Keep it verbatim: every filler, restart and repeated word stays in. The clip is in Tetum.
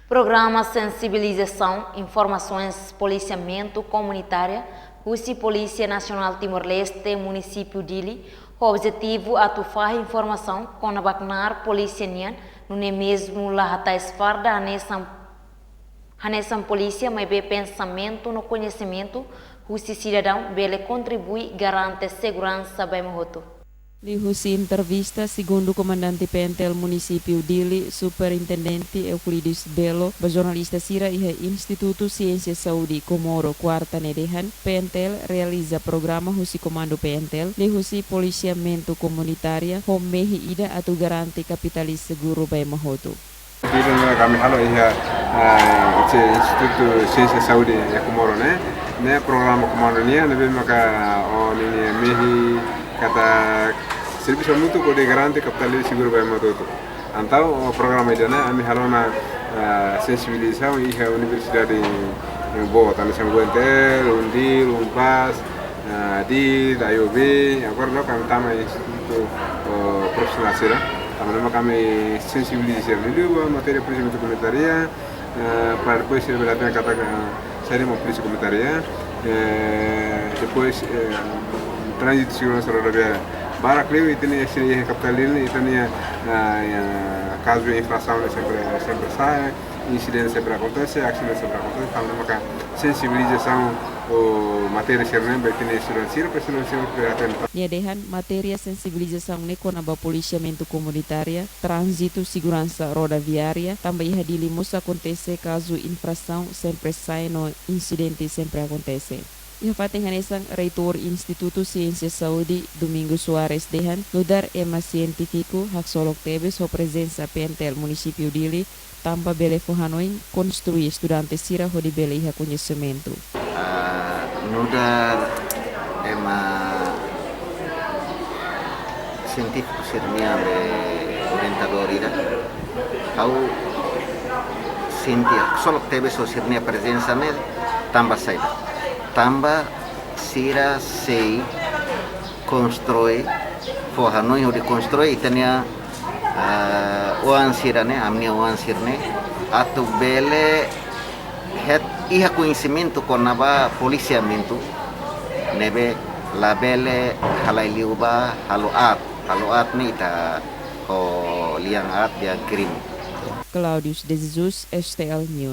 Programa sensibilizasaun informasaun polisiamentu komunitária husi Polísia Nasionál Timor-Leste, Munisípiu Dili, ho objetivu atu fahe informasaun kona-ba knaar polísia nian, nune'e mezmu la hatais farda hanesan, hanesan polísia, maibé pensamentu no koñesimentu husi sidadaun bele kontribui garante seguransa ba ema hotu. Liuhusi entrevista, segundu Komandante P N T L Munisípiu Dili, Superintendente Euclides Belo, ba jornalista sira iha Institutu Siénsia Saúde Comoro, kuarta ne'e dehan, P N T L realiza programa husi Komandu P N T L, liuhusi polisiamentu komunitária, ho mehi ida atu garante kapitál seguru ba ema hotu. Tujuan kami halo iha, eh, ita Institutu Siénsia Saúde iha Comoro ne'e, ne'e programa Comoro nian, ne'ebé maka, oh, ninia mehi katak servisu hamutuk hodi garante kapitál seguru ba ema hotu. Entaun, oh, programa ida-ne'e, ami halo ona, eh, sensibilizasaun iha universidade, eh, boot, hanesan U N T L, UNDIL, UNPAZ, ah, di, da I O B, agora loos ami tama institutu, oh, profisionál sira. Tanba ne'e mak ami sensibiliza liuliu ba matéria polisiamentu komunitária, ah, para depois sira bele hatene katak, ah, saida mak polísia komunitária, eh, depois, eh, tránzitu seguransa rodoviária. Barak liu ita-nia sira iha kapitál Dili, ita-nia, ah, ya, kazu infrasaun ne'e sempre, sempre sa'e, insidente sempre akontese, asidente sempre akontese, tanba ne'e maka sensibilizasaun ho matéria sira-ne'e ba ita-nia estudante sira, para estudante sira bele hatene. Nia dehan matéria sensibilizasaun ne'e kona-ba polisiamentu komunitária, tránzitu seguransa rodoviária, tanba iha Dili mós akontese kazu infrasaun sempre sa'e no insidente sempre akontese. Iha fatin hanesan, Reitór Institutu Siénsia Saúde, Domingos Soares dehan, nu'udar ema sientífiku, haksolok tebes ho prezensa P N T L Munisípiu Dili, tanba bele fó hanoin, konstrui estudante sira hodi bele iha koñesimentu. Ah, nu'udar ema sientífiku sira-nia be orientadór ida, ha'u sente haksolok tebes ho sira-nia prezensa ne'e, tanba saida? Tanba sira sei konstrui, fó hanoin hodi konstrui ita-nia, ah, oan sira-ne'e, ami-nia oan sira-ne'e, atu bele hetan, iha koñesimentu kona-ba polisiamentu, ne'ebé labele halai liu ba halo aat, halo aat ne'e ita ho lian aat, lian krime. Claudius de Jesus, S T L News.